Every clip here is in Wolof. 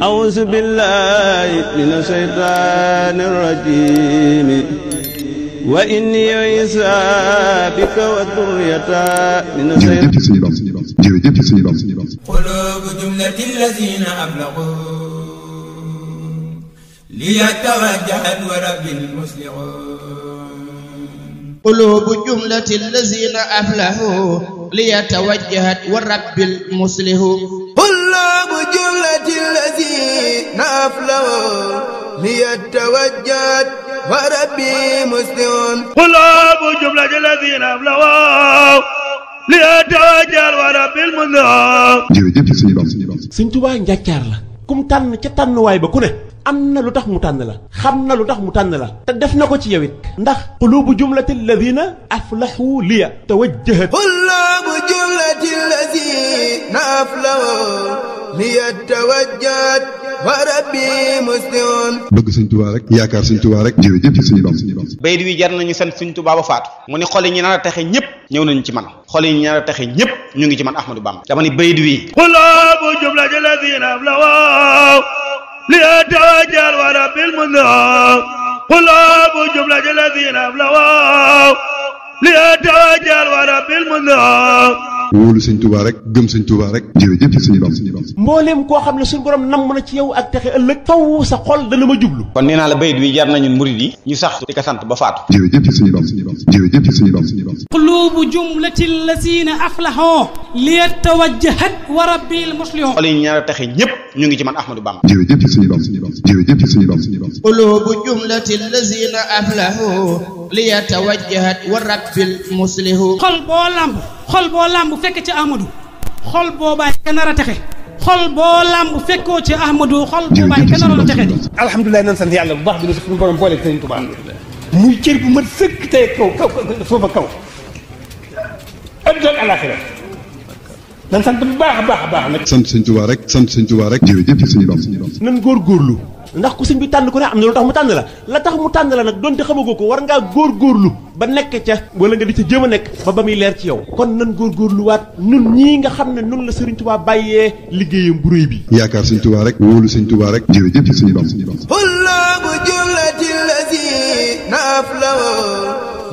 أعوذ بالله من الشيطان الرجيم وإني عيسى بك وذريتها من الشيطان قلوب جملة الذين أبلغوا ليتوجهت ورب المسلمون قلوب جملة الذين أفلحوا ليتوجهت ورب المسلمون قلوب جملة الذين أفلحوا ليتوجهت ورب المسلمون قلوب جملة الذين أفلحوا ليتوجهت ورب المسلمون. Sëñ Tuubaa njàccaar la kum tànn ca tànnuwaay ba ku ne am na lu tax mu tànn la xam na lu tax mu tànn la te def na ko ci yow it ndax qulubu jumlati alladina aflahu liya tawajjahat qulubu jumlati alladina aflahu liya tawajjahat wa rabbi muslimun. bëgg Sëñ Tuubaa rek yaakaar Sëñ Tuubaa rek jërëjëf ci Sëñ Bamba. bayit wi jar nañu sant Sëñ Tuubaa ba faatu mu ni xol yi ñu nar a texe ñëpp ñëw nañu ci man xol yi ñu nar a texe ñëpp ñu ngi ci man Ahmadou Bamba dama ni bayit wi qulubu jumlati alladina aflahu liya tawajjahat wa rabbil muslimin qulubu jumlati alladina aflahu liya tawajjahat wa rabbil muslimin. wóolu Sëñ Tuubaa rek gëm Sëñ Tuubaa rek jërëjëf ci Sëñ Bamba. mbooleem koo xam ne suñu borom namm na ci yow ak texe ëllëg faw sa xol dana ma jublu. kon nee naa la bayit wi jar nañu murid yi ñu sax di ko sant ba faatu. jërëjëf ci Sëñ Bamba. jërëjëf ci Sëñ Bamba. qulubu jumlati alladina aflahu liyatawajjahat wa rabbil muslimin. xol yi ñu nar a texe ñëpp ñu ngi ci man Ahmadou Bamba. jërëjëf ci Sëñ Bamba. jërëjëf ci Sëñ Bamba. qulubu jumlati alladina aflahu liyatawajjahat wa rabbil muslimin. xol boo lamb fekk ci Ahmadou xol boobaay ka nar a texe xol boo lamb fekkoo ci Ahmadou xol boobaay ka nar a texe di. alhamdulilah nan sant yàlla bu baax bi ne suñu borom boole Sëriñ Tuubaa muy cër bu mat sëkk tey kaw suufa kaw adduna ak alaxira nan sant bu baax a baax a baax nag. sant Sëñ Tuubaa rek sant Sëñ Tuubaa rek jërëjëf ci Sëñ Bamba. nan góorgóorlu ndax ku sëñ bi tànn ko ne am na lu tax mu tànn la tax mu tànn la nag donte xamagoo ko war ngaa góorgóorlu ba nekk ca wala nga di ca jéem a nekk ba muy leer ci yow kon nan góorgóorluwaat nun ñii nga xam ne nun la Sëriñ Tuubaa bàyyee liggéeyam bu réy bi. yaakaar Sëñ Tuubaa rek wóolu Sëñ Tuubaa rek jërëjëf ci Sëñ Bamba. qulubu jumlati alladina aflahu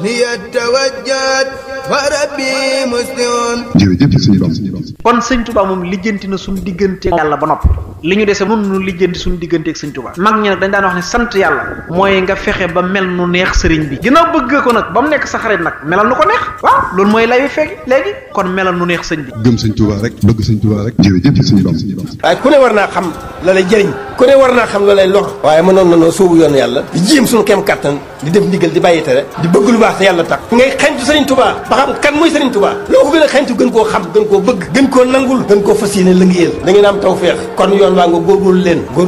liyatawajjahat wa rabbi muslimun. jërëjëf ci Sëñ Bamba. kon Sëñ Tuubaa moom lijjanti na suñu diggante yàlla ba noppi li ñu dese nun nu lijjanti suñu diggante ak Sëñ Tuubaa mag ñi nag dañ daan wax ne sant yàlla mooy nga fexe ba mel nu neex sëriñ bi ginnaaw bëgg ko nag ba mu nekk sa xarit nag melal nu ko neex waaw loolu mooy lay fekk léegi kon melal nu neex sëñ bi gëm Sëñ Tuubaa rek bëgg Sëñ Tuubaa rek jërëjëf ci Sëñ Bamba. waaye ku ne war naa xam la lay jëriñ ku ne war naa xam la lay lor waaye mënoon na noo soobu yoon yàlla di jéem suñu kem kattan di def ndigal di bàyyi tere di bëgg lu baax te yàlla tax ngay xañtu Sëriñ Tuubaa ba xam kan mooy Sëriñ Tuubaa loo ko gën a xañtu gën koo xam gën koo bëgg gën koo nangul gën koo fas yéene lëngéeyal da ngeen am tawfeex kon yoon waa nga góorgóorlu leen bu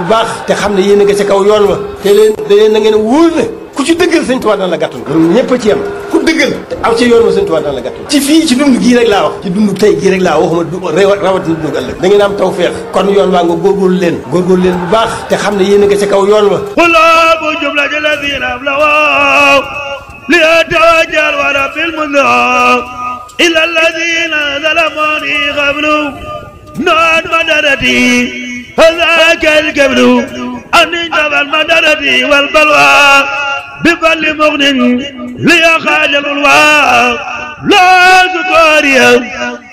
baax te xam ne yéen a nga ca kaw yoon wa te leen na ngeen wóor ne ku ci dëggal Sëñ Tuubaa dana la gàttul loolu ñëpp a ci yem ku dëggal te aw ci yoon wa Sëñ Tuubaa dana la gàttul ci fii ci dund gii rek laa wax ci dund tey gii rek laa waxuma rawatina dund ëllëg da ngeen am tawfeex kon yoon waa nga góorgóorlu leen bu baax te xam ne yéen a nga ca kaw yoon wa qulubu jumlati alladina aflahu liyatawajjahat wa rabbil muslimin illa alladina zalamuni qablu نعم مدرتي هذاك الكبر أن انجب المدرة والبلوى بفل مغن ليخاج الألواء لا سكوريا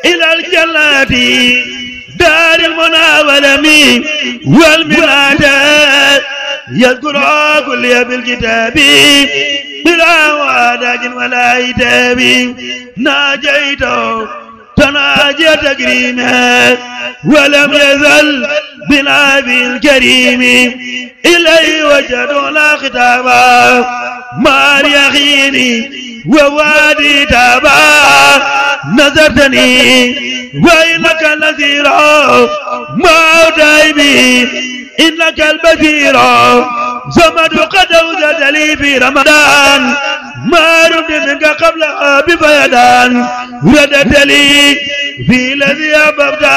إلى الجنة دار المنى والأمين والمنادات يذكر كل بالكتاب بلا واداج ولا عتاب ناجيته تناجي تكريما ولم يزل بنبي الكريم إليه وجدنا ختاما ما يخيني ووادي تابا نظرتني وإنك نذيرا ما دايمي إنك البثير زمد قد أوزد لي في رمضان ما رد منك قبل بفيدان ردت لي في الذي أحببت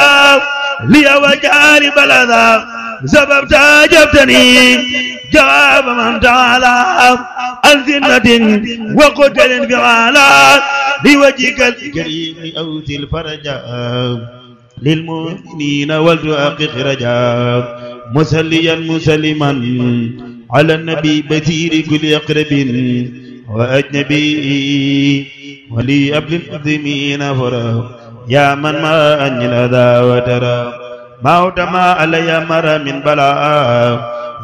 لي وجعل بلدا سببت جبتني جواب من تعالى عن ذلة وقتل فعالا بوجهك الكريم أوتي الفرج للمؤمنين والتحقق رجاء مسليا مسلما على النبي بثير كل أقرب وأجنبي ولي أبل المسلمين فرا يا من ما أني الأذى وترى موت ما علي مر من بلاء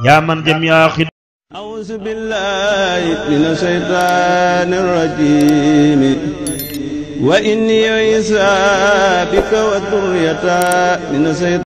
يا من جميع خد أعوذ بالله من الشيطان الرجيم وإني عيسى بك وذريتها من الشيطان